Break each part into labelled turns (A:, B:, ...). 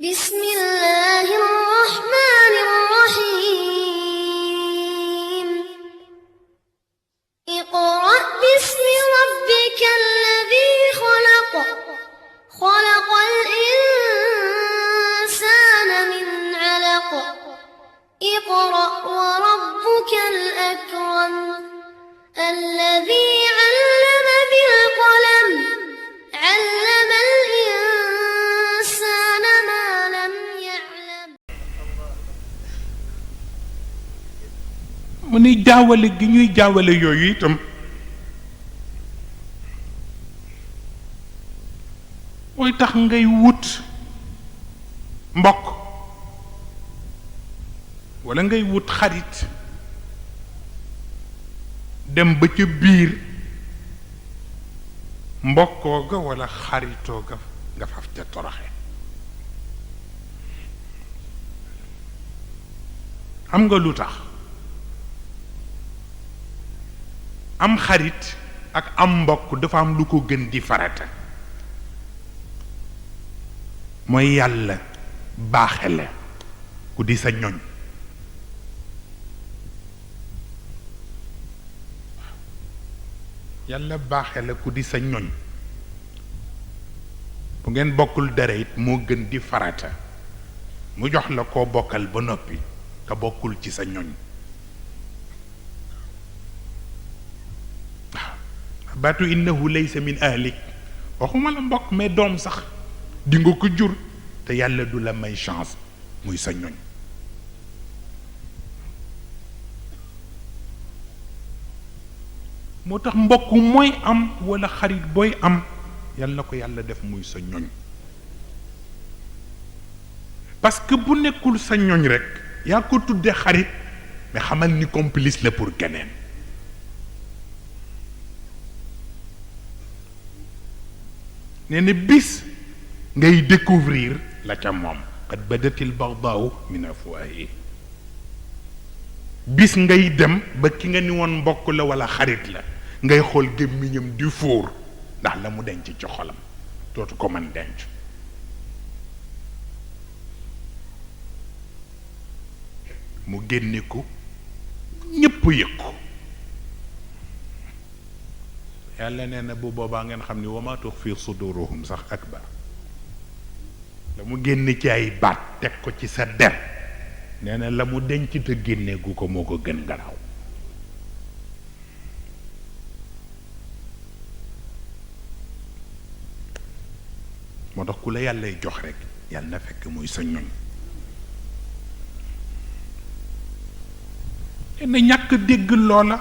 A: بسم الله الرحمن الرحيم اقرأ باسم ربك الذي خلق خلق الإنسان من علق اقرأ وربك الأكرم الذي علم بالقلم علم الإنسان ما لم يعلم
B: mu ni jaawale gi ñuy jaawale yooyu itam mooy tax ngay wut mbokk walla ngay wut xarit dem ba ca biir mbokkoo ga walla xaritoo ga nga faf ca toroxe xam nga lu tax am xarit ak am mbokk dafa am lu ko gën di farata mooy yàlla baaxe la ku di sa ñoñ yàlla baaxe la ku di sa ñoñ bu ngeen bokkul dara it moo gën di farata mu jox la koo bokkal ba noppi ka bokkul ci sa ñoñ baatu innahu laysa min ahlik waxuma la mbokk mais doom sax di nga ko jur te yàlla du la may chance muy sa ñoñ moo tax mbokk mooy am walla xarit booy am yàlla na ko yàlla def muy sa ñoñ parce que bu nekkul sa ñoñ rekk yaa ko tuddee xarit mais xamal ni complice la pour keneen nee na bis ngay découvrir la ca moom qad badatil baghdaaw min afwaahi bis ngay dem ba ki nga ni woon mbokk la walla xarit la ngay xool gémmiñam di fóor ndax la mu denc ci xolam dootu ko mën denc mu génne ko ñépp yëg ko yàlla nee na bu boobaa ngeen xam ni wa maa tuxfi suduruhum sax akbar la mu génne ci ay baat teg ko ci sa der nee na la mu denc te génne gu ko moo ko gën garaaw moo tax ku la yàllay jox rekk yàlla na fekk muy sa ñoñ na ñàkk dégg loola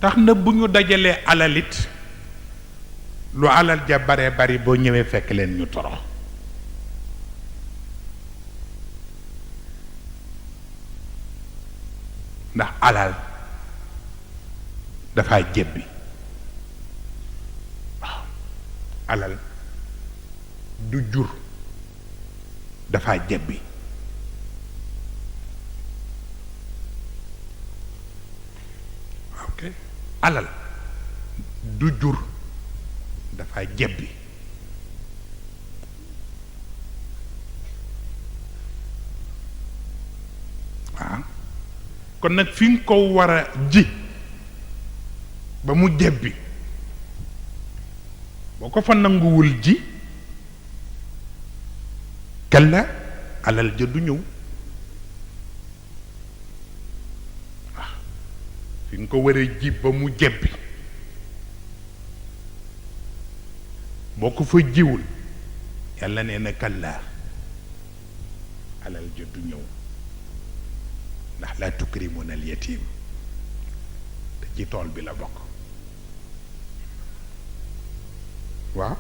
B: tax na bu ñu dajalee alalit lu alal ja bare bari boo ñëwee fekk leen ñu torox ndax alal dafa jebbi waaw alal du jur dafa jebbi alal du jur dafa jebbi waaw kon nag fi nga ko war a ji ba mu jebbi boo ko fa nanguwul ji kalla alal ja du ñëw fi nga ko waree ji ba mu jebbi boo ko fa jiwul yàlla nee na kallaa alal ja du ñëw ndax laa tukrimuna al yatim te ci tool bi la bokk waaw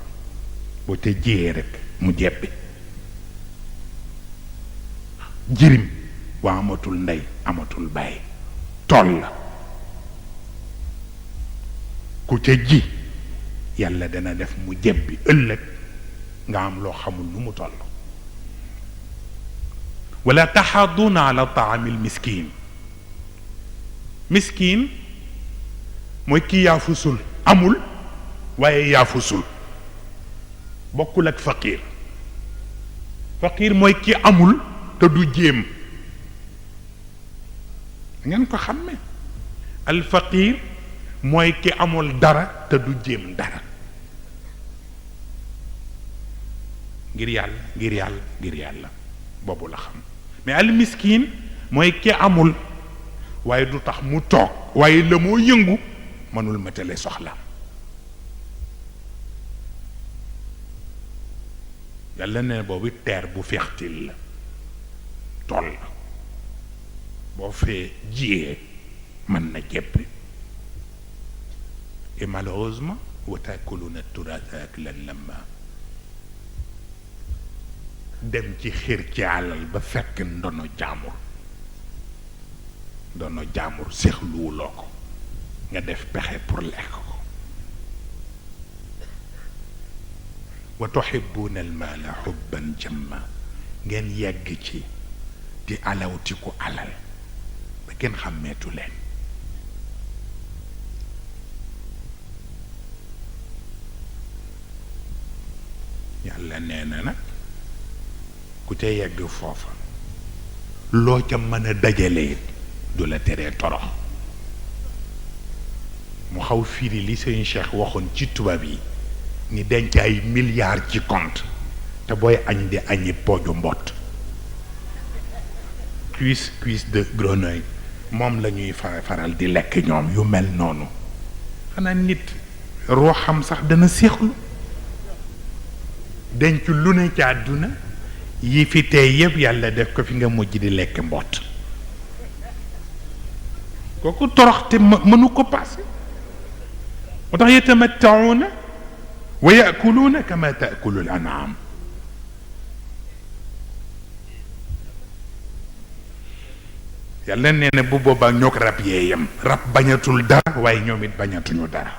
B: boo te jiyee rekk mu jebbi jirim waa amatul ndey amatul baay tool la ku ca ji yàlla dana def mu jebbi ëllëg nga am loo xamul nu mu toll wala taxaaduna ala taami almiskin miskin mooy ki yaafusul amul waaye yaafusul bokkul ak faqir. faqir mooy ki amul te du jéem. ngeen ko xàmme. al faqir mooy ki amul dara te du jéem dara. ngir yàlla ngir yàlla ngir yàlla boobu la xam. mais al miskin mooy ki amul waaye du tax mu toog waaye la moo yëngu mënul matale soxla. yàlla ne boobu terre bu fertile la tool la boo fee jiyee mën na jebbi. et malheureusement wa taakuluna turaatha aklan lamma dem ci xir ci alal ba fekk ndono jaamur seexluwuloo ko nga def pexe pour lekk ko. wa tuhibbuna almaala hubban jamma ngeen yegg ci di alawtiku alal ba kenn xàmmeetu leen. yàlla nee na nag ku ca yegg foofa loo ca mën a dajale du la teree torox. mu xaw firi li sëñ Cheikh waxoon ci tubaab yi ni denc ay milliards ci compte te booy añ di añi pooju mbott. cuisse de grenouille moom la ñuy faral di lekk ñoom yu mel noonu. xanaa nit roo xam sax dana séexlu. denc lu ne ci àdduna yi fi tey yëpp yàlla def ko fi nga mujj di lekk mbott. kooku torox te mënu ko paase. moo tax yatamatta'una wa ya'kuluna kama ta'kulu al-an'am. yàlla nee na bu boobaa ñoo ko rab yee yem. rab bañatul dara waaye ñoom it bañatuñu dara.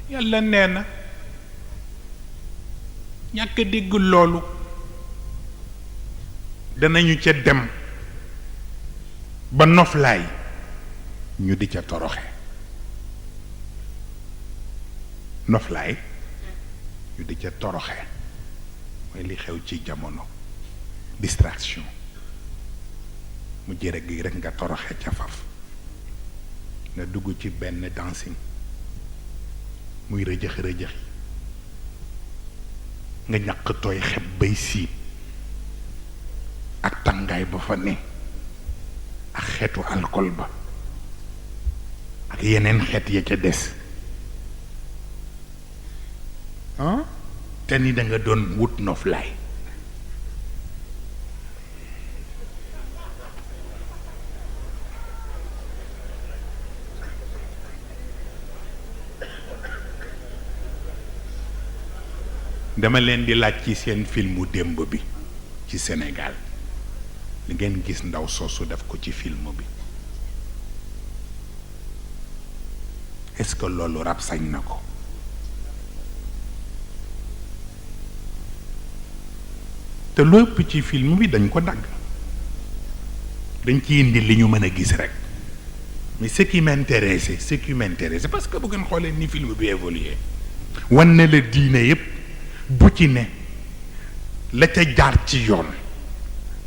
B: yàlla nee na ñàkk a dégg loolu danañu ca dem ba noflaay ñu di ca toroxe. noflaay ñu di ca toroxe mooy li xew ci jamono. distraction mu jërë gi rek nga toroxe ca faf nga dugg ci benn dancing muy rëjëx rëjëx yi nga ñaq tooy xeb bay siib ak tàngaay ba fa ne ak xeetu alcool ba ak yeneen xeet ya ca des te ni da nga doon wut noflaay. dama leen di laaj ci seen filmu démb bi ci Sénégal li ngeen gis ndaw soosu def ko ci film bi est-ce que loolu rab sañ na ko? te lépp ci film bi dañ ko dagg dañ ci indi li ñu mën a gis rek. mais ce qui m'intéressait parce que bu ngeen xoolee ni film bi évolué wan ne la diine yépp bu ci ne la ca jaar ci yoon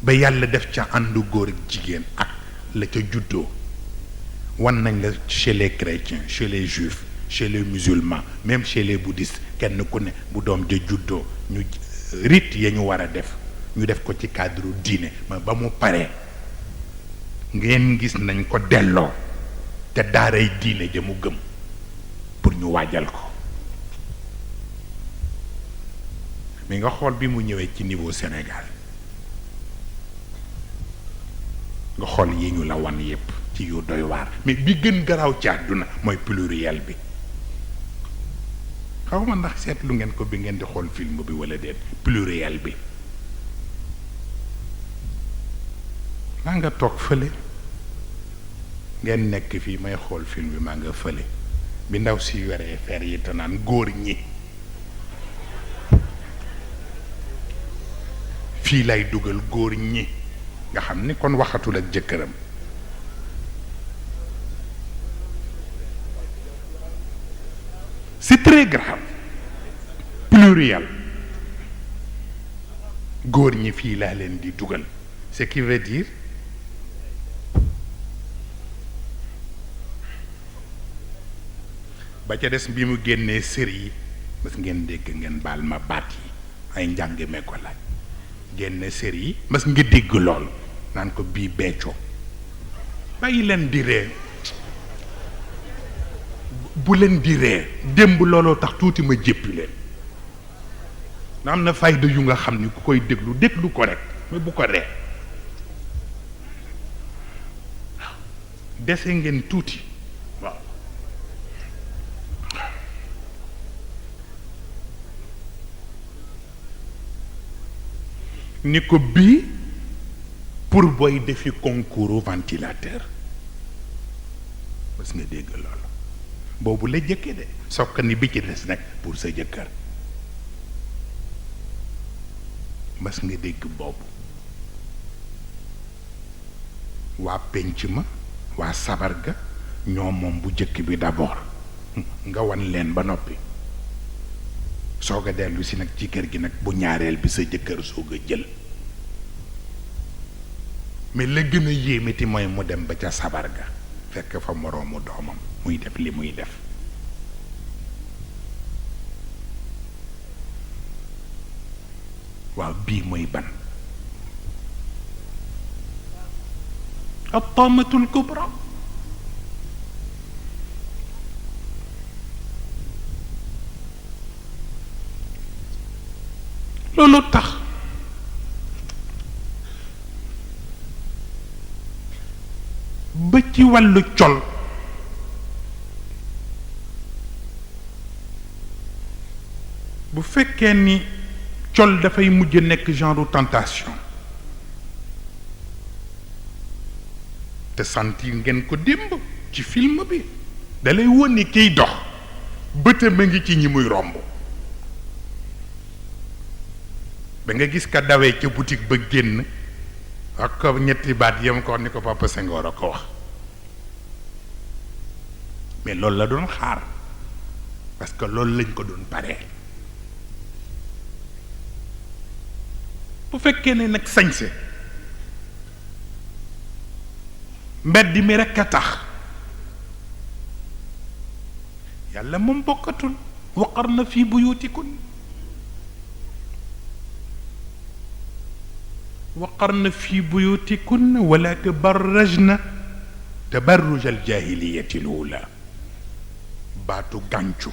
B: ba yàlla def ca àndu góor ak jigéen ak la ca juddoo wan nañ la chez les chrétiens, chez les juifs, chez les musulmans, même chez les bouddhistes kenn ku ne bu doom ja juddoo ñu rite ya ñu war a def ñu def ko ci cadre diine ma ba mu paree ngeen gis nañ ko delloo te daaray diine ja mu gëm pour ñu waajal ko. mais nga xool bi mu ñëwee ci niveau Sénégal nga xool yi ñu la wan yépp ci yu doy waar mais bi gën garaaw ci àdduna mooy pluriel bi. xaw ma ndax seetlu ngeen ko bi ngeen di xool film bi wala déet pluriel bi. maa nga toog fële ngeen nekk fii may xool film bi maa nga fële bi ndaw si yoree fer yi te naan góor ñi fii lay dugal góor ñi nga xam ni kon waxatul ak jëkkëram c'est très grave pluriel góor ñi fii laa leen di dugal ce qui veut dire ba ca des bi mu génnee sër yi mas ngeen dégg ngeen baal ma baat yi ay njàng me ko laaj génne sër yi mas nga dégg lool naan ko bii beccoo bàyyi leen di ree bu leen di ree démb looloo tax tuuti ma jéppi leen na am na fayda yu nga xam ni ku koy déglu ko rek mais bu ko ree dese ngeen tuuti waaw ni ko bii pour booy defi concours ventilateur mas nga dégg loolu boobu la jëkke de sokk ni bi ci des nag pour sa jëkkër mas nga dégg boobu waa penc ma waa sabar ga ñoom moom bu jëkk bi d'abord nga wan leen ba noppi soog a dellu si nag ci kër gi nag bu ñaareel bi sa jëkkër soog a jël mais la gën a yéemeti mooy mu dem ba ca sabar ga fekk fa moroomu doomam muy def li muy def waaw bii mooy ban at-taamatul kubra loolu tax ba ci wàllu col bu fekkee ni col dafay mujj nekk genre tentation te sentir ngeen ko démb ci film bi dalay won ni kiy dox bëtam a ngi ci ñi muy romb ba nga gis ka dawee ca boutique ba génn ak ko ñetti baat yam ko wax ni ko Papa Senghor a ko wax mais loolu la doon xaar parce que loolu lañ ko doon paree bu fekkee ne nag sañse mbedd mi rekk a tax yàlla moom bokkatul waqarna fi buyutikun waqarna fi buyutikun wala tabarrajna tabarruj aljahiliyati lula baatu gàncu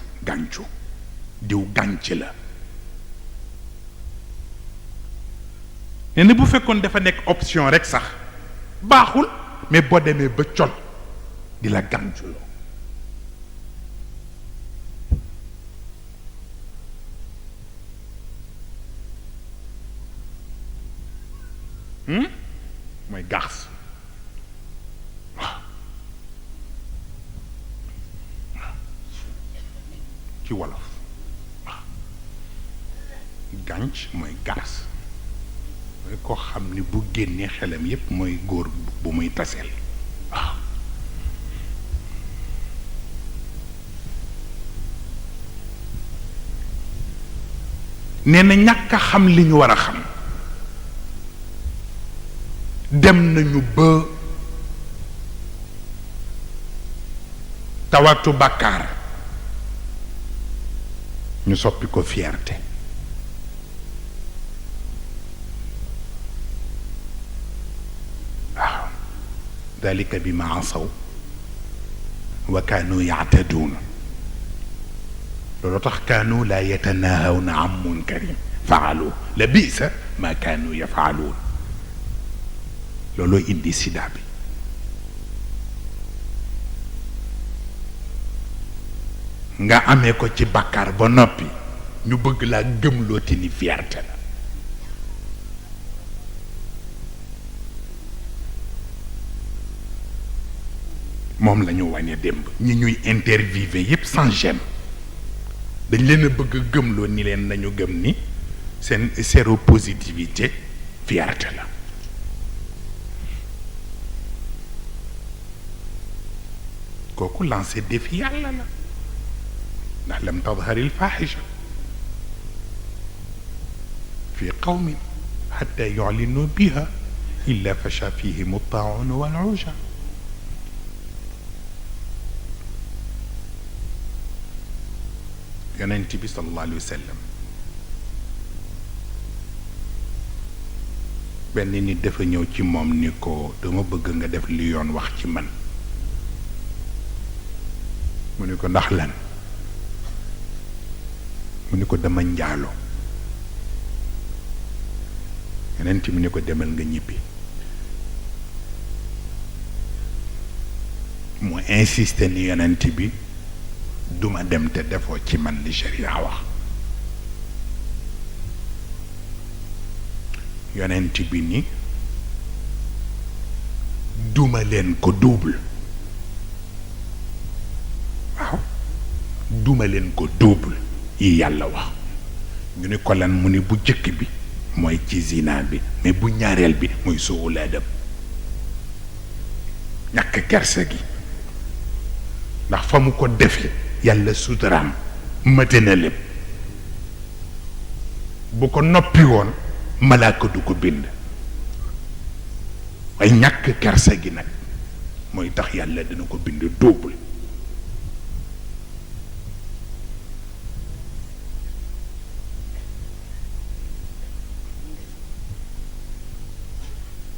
B: diw gànc la nee na bu fekkoon dafa nekk option rek sax baaxul mais boo demee ba col di la gànculoo mooy garce waaw ci wolof waaw gànc mooy garce mooy koo xam ni bu génnee xelam yépp mooy góor bu muy taseel waaw nee na ñàkk a xam li ñu war a xam dem nañu ba tawatu bàkkaar ñu soppi ko fierté waaw dalika bi ma asaw wa kaanu yaataduun loolu tax kaanu laa yatanahawna an munkarin faalu la bisa ma kaanu yafaaluun looloo indi sida bi nga amee ko ci bàkkaar ba noppi ñu bëgg laa gëmlooti ni fierté la moom la ñu wane démb ñi ñuy interviewé yépp sans gêne dañ leen a bëgg a gëmloo ni leen nañu gëm ni seen séropositivité fierté la kooku lancé défi yàlla la ndax lam tadhar il fahisha fi qawmin hatta yu'linu biha illa fasha fihim at-ta'un wal 'uja yonent bi sallallahu alayhi wa sallam benn nit dafa ñëw ci moom ni ko dama bëgg nga def li yoon wax ci man mu ni ko ndax lan mu ni ko dama njaalo yonent bi ni ko demal nga ñibbi mu insisté ni yonent bi duma dem te defoo ci man li sharia wax yonent bi ni duma leen ko double waaw duma leen ko double yi yàlla wax ñu ni ko lan mu ni bu jëkk bi mooy ci zina bi mais bu ñaareel bi mooy suul adab ñàkk kersa gi ndax fa mu ko defee yàlla suturaam mate na lépp bu ko noppi woon malaaka du ko bind waaye ñàkk kersa gi nag mooy tax yàlla dina ko bind double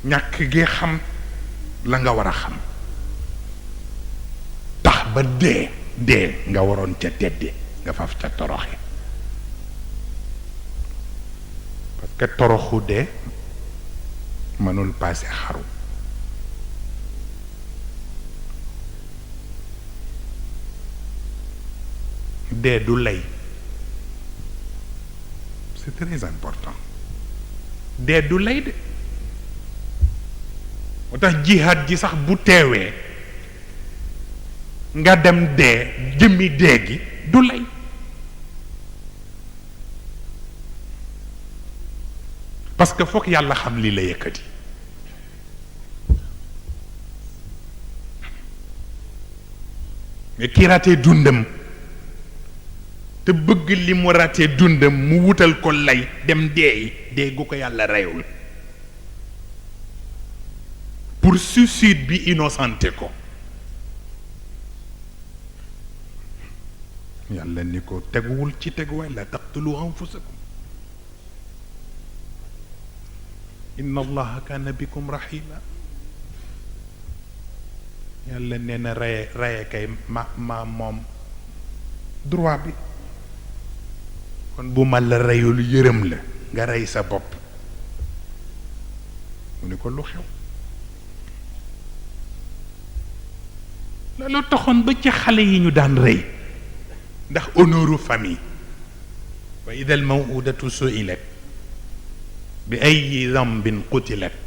B: ñàkk gi xam la nga war a xam tax ba dee nga waroon ca tedde nga faf ca toroxe parce que toroxu dee mënul paase xaru dee du lay c'est très important dee du lay de moo tax jihaad ji sax bu teewee nga dem dee jëmmi dee gi du lay parce que foog yàlla xam li la yëkkati mais ki ratee dundam te bëgg li mu ratee dundam mu wutal ko lay dem dee gu ko yàlla reyul pour suicide bi innocenté ko yàlla ni ko teguwul ci teguwaay la taqtulu anfusakum inna allaha kaana bikum rahima yàlla nee na raye kay ma moom droit bi kon bu ma la reyul yërëm la nga rey sa bopp mu ni ko lu xew loolu taxoon ba ci xale yi ñu daan rey ndax honneuru famille wa ida al mawudatu suilat bi ay dambin qutilat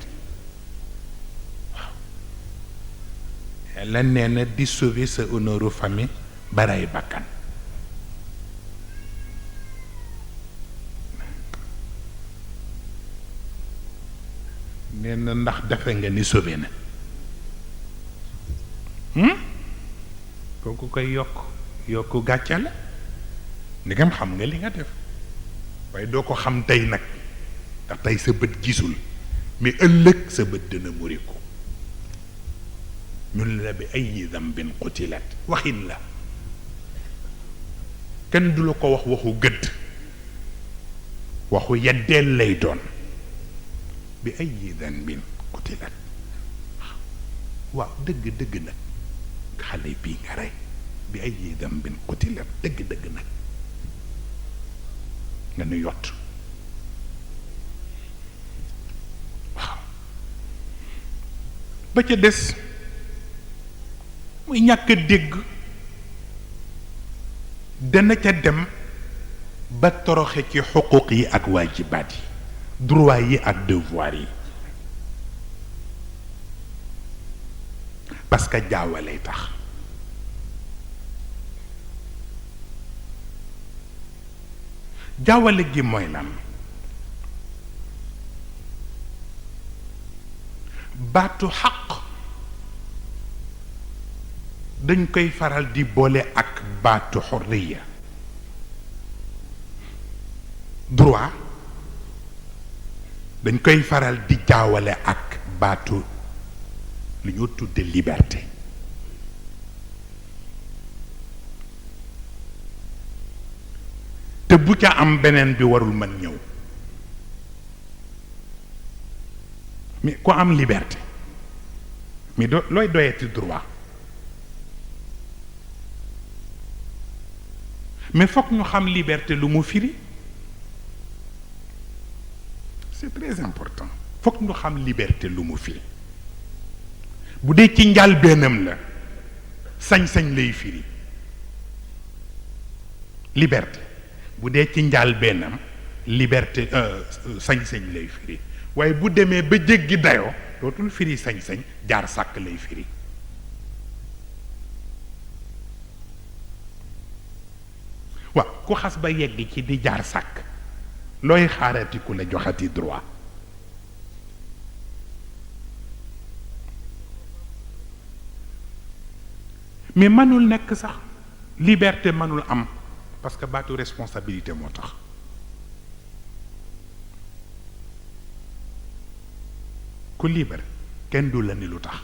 B: waaw yàlla nee na di sauver sa honneuru famille ba rey bakkan nee na ndax defe nga ni sauver na kooku koy yokk gàcce la ndegam xam nga li nga def waaye doo ko xam tey nag ndax tey sa bët gisul mais ëllëg sa bët dina muri ko ñun la bi ay dambin qutilat waxin la kenn du la ko wax waxu gëdd waxu yeddeel lay doon bi ay dambin qutilat waaw dëgg nag xale bii nga rey bi ay dambin qutilat dëgg nag nga nu yott waaw ba ca des muy ñàkk dégg dana ca dem ba toroxe ci xuquq yi ak waajibaat yi droit yi ak devoir yi parce que jaawalay tax jaawale gi mooy lan baatu xaq dañ koy faral di boole ak baatu xorriya droit dañ koy faral di jaawale ak baatu li ñu tudde liberté te bu ca am beneen bi warul mën ñëw mais ku am liberté mais looy doyati droit mais foog ñu xam liberté lu mu firi c'est très important foog ñu xam liberté lu mu firi bu dee ci njàlbéenam la sañ-sañ lay firi liberté bu dee ci njàlbéenam liberté sañ-sañ lay firi waaye bu demee ba jéggi dayoo dootul firi sañ-sañ jaar sàkk lay firi waaw ku xas ba yegg ci di jaar sàkk looy xaarati ku la joxati droit mais mënul nekk sax liberté mënul am parce que baatu responsabilité moo tax ku libre kenn du la ni lu tax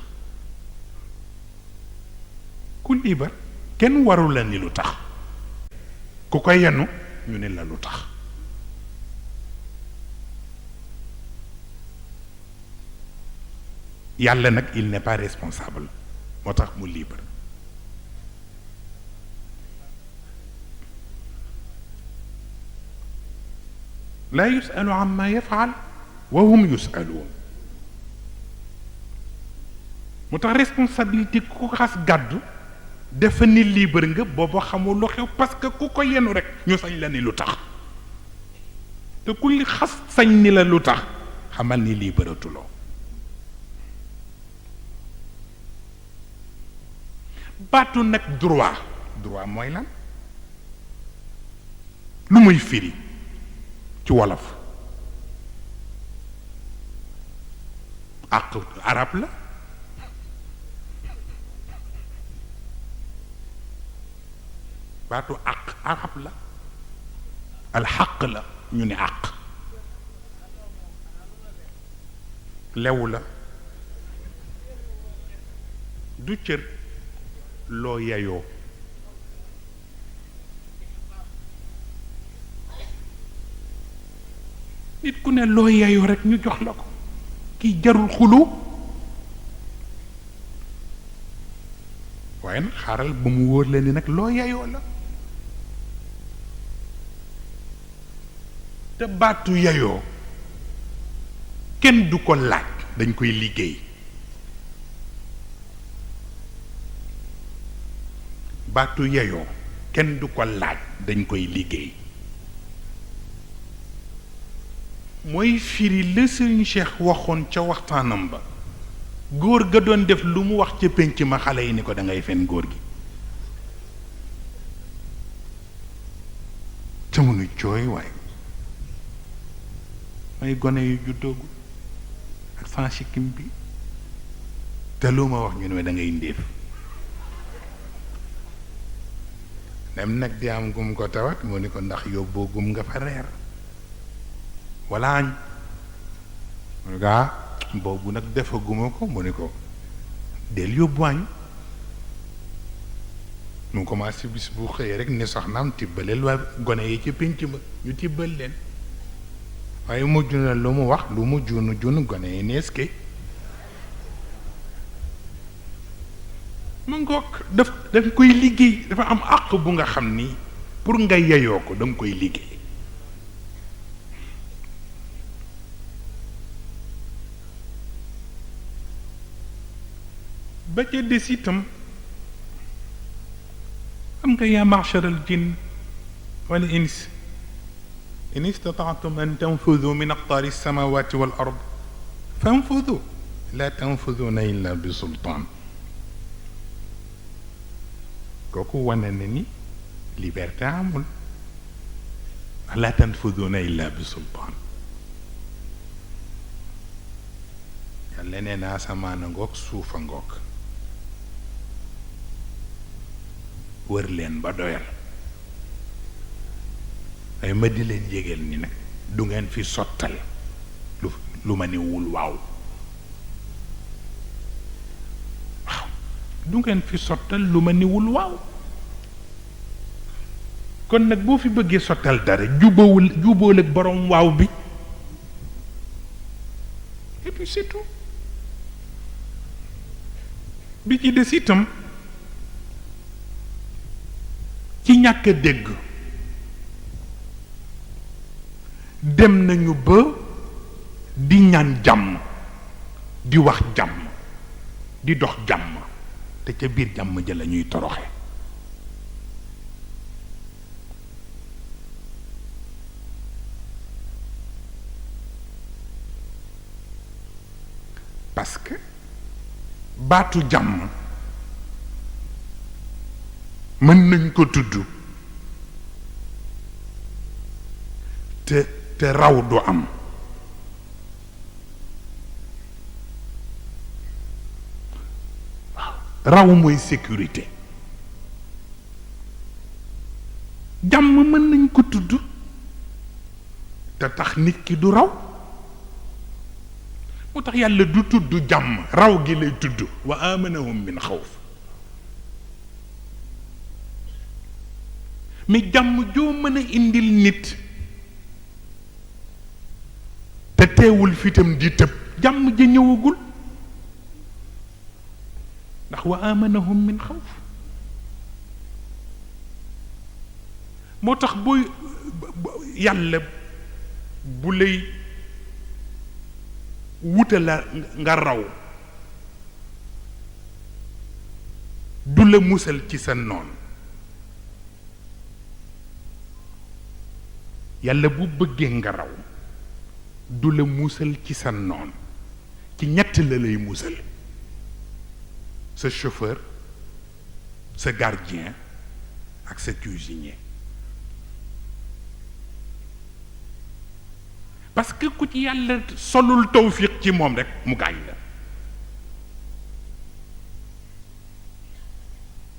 B: ku libre kenn warul la ni lu tax ku ko yenu ñu ne la lu tax yàlla nag il n'est pas responsable moo tax mu libre la yusalu amma yafal wa hum yusaluun moo tax responsabilité ku ko xas gàddu dafa ni libre nga booba xamul lu xew parce que ku ko yenu rek ñu sañ la ni lu tax te ku li xas sañ ni la lu tax xamal ni libératuloo baatu nag droit droit mooy lan lu muy firi ci wolof àq arab la baatu àq arab la alxaq la ñu ne àq lew la du cër loo yeyoo nit ku ne loo yeyoo rek ñu jox la ko kii jarul xulu waaye nag xaaral ba mu wóor la ni nag loo yeyoo la te baatu yeyoo kenn du ko laaj dañ koy liggéey baatu yeyoo kenn du ko laaj dañ koy liggéey mooy firi la Sëriñ Cheikh waxoon ca waxtaanam ba góor ga doon def lu mu wax ca pénc ma xale yi ni ko da ngay fen góor gi te munu jooy waaye may gone yu juddoogu ak sans sikkim bi te lu ma wax ñu ne da ngay ndéef dem nag di am gum ko tawat mu ni ko ndax yóbboo gum nga fa reer wala añ mu ni ko boobu nag defaguma ko mu ni ko del yóbbu añ mu commencé bis bu xëyee rek ni soxnaam tibbaleel waa gone yi ci pénc ma ñu tibbal leen waaye mujj na lu mu wax lu mu junu gone yi nees ke mu ngoog daf koy liggéey dafa am àq bu nga xam ni pour nga yeyoo ko da nga koy liggéey ba ca des itam am nga yaa ma'shar al jinn wal ins in istata'tum an tanfudu min aqtaari samawati wal ard fanfudu la tanfuduna illa bi sultaan kooku wane na ni liberté amul la tanfuduna illa bi sultaan yàlla nee na asamaan a ngoog suufa ngoog wër leen ba doyal ay ma di leen yégal ni nag du ngeen fi sottal lu ma ni wul waaw du ngeen fi sottal lu ma ni wul waaw kon nag boo fi bëggee sottal dara jubóol ak borom waaw bi et puis c'est tout bi ci des itam ci ñàkk a dégg dem nañu ba di ñaan jàmm di wax jàmm di dox jàmm te ca biir jàmm ja la ñuy toroxe parce que baatu jàmm mën nañ ko tudd te raw du am waaw raw mooy sécurité jàmm mën nañ ko tudd te tax nit ki du raw moo tax yàlla du tudd jàmm raw gi lay tudd wa amanahum min xawf mais jàmm joo mën a indil nit te teewul fitam di tëb jàmm ja ñëwagul ndax wa amanahum min xawf moo tax booy yàlla bu lay wuta la nga raw du la musal ci sa noon yàlla bu bëggee nga raw du la musal ci sa noon ci ñett la lay musal sa chauffeur sa gardien ak sa cuisinier parce que ku ci yàlla solul tawfiq ci moom rek mu gaañ la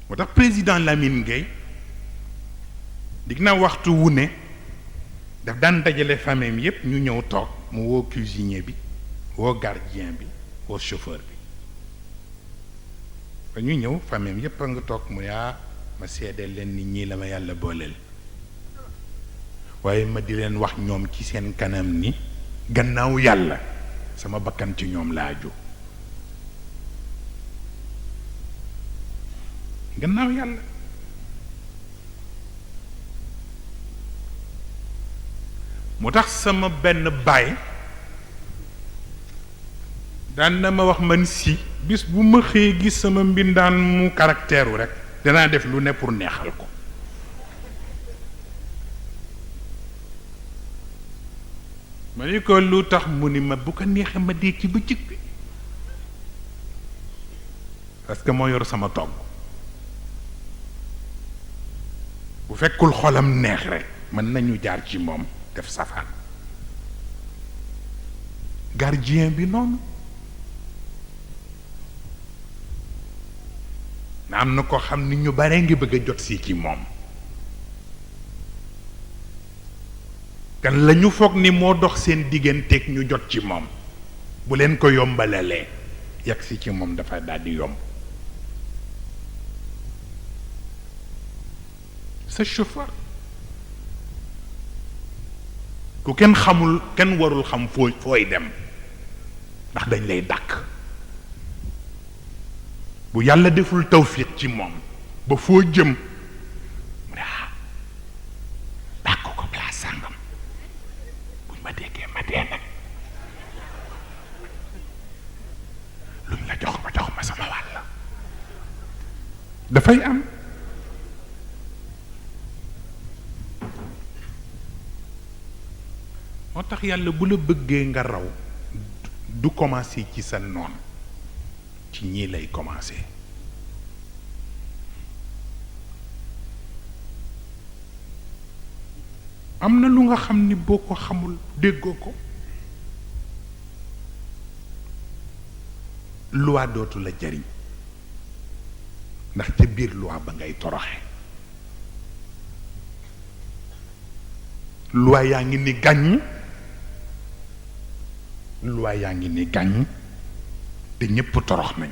B: moo tax président Lamine Gueye dig na waxtu wu ne daf daan dajale famille yépp ñu ñëw toog mu woo cuisinier bi woo gardien bi woo chauffeur bi ba ñu ñëw famille yépp a nga toog mu yaa ma seedeel leen nit ñi la ma yàlla booleel waaye ma di leen wax ñoom ci seen kanam ni gannaaw yàlla sama bakkan ci ñoom laa aju gannaaw yàlla moo tax sama benn baay daan na ma wax man si bis bu ma xëyee gis sama mbindaan mu caractère wu rek danaa def lu ne pour neexal ko ma ni ko lu tax mu ni ma bu ko neexee ma dee ci bëccëg bi parce que moo yor sama togg bu fekkul xolam neex rek mën nañu jaar ci moom def safaan gardien bi noonu na am na ko xam ni ñu bare ngi bëgg a jot si ci moom kan la ñu foog ni moo dox seen digganteeg ñu jot ci moom bu leen ko yombalalee yegg si ci moom dafa daldi yomb sa chauffeur ku kenn xamul kenn warul xam fooy dem ndax dañ lay dàkk bu yàlla deful tawfiq ci moom ba foo jëm mu ne dàkk ko place sàngam buñ ma déggee ma dee nag luñ la jox ma sama wàll dafay am moo tax yàlla bu la bëggee nga raw du commencer ci sa noon ci ñii lay commencer am na lu nga xam ni boo ko xamul déggoo ko loi dootu la jariñ ndax ca biir loi ba ngay toroxe loi yaa ngi ni gàññ loi yaa ngi ni gàññ te ñépp torox nañ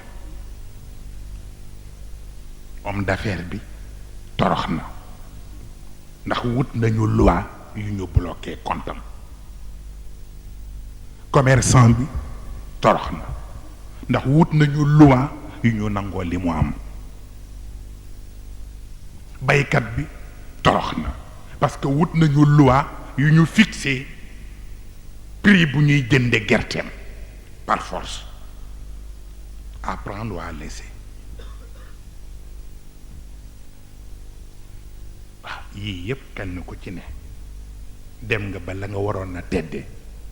B: homme d'affaires bi torox na ndax wut nañu loi yu ñu bloqué comptam commerçant bi torox na ndax wut nañu loi yu ñu nangoo li mu am baykat bi torox na parce que wut nañu loi yu ñu fixé prix bu ñuy jënde gerteem par force à prendre ou à laisser waaw yii yépp kenn ku ci ne dem nga ba la nga waroon a tedde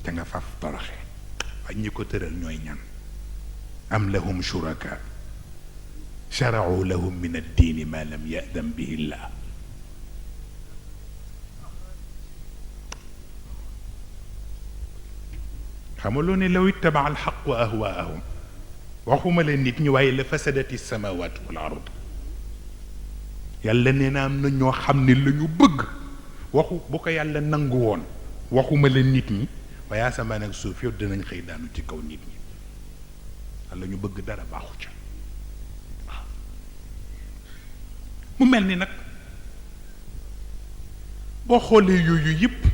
B: te nga faf toroxe waaye ñi ko tëral ñooy ñan am lahum shuraka shara'u lahum min ad-diini ma lam ya'dam bihi llah xamaloo ne law ittaba alxaqu ahwaahum waxuma leen nit ñi waaye la fasadati samawat wal ard yàlla nee na am na ñoo xam ne la ñu bëgg waxu bu ko yàlla nangu woon waxuma leen nit ñi waaye asamaan ak suuf yow dinañ xëy daanu ci kaw nit ñi walla ñu bëgg dara baaxu ca waaw mu mel ni nag boo xoolee yooyu yëpp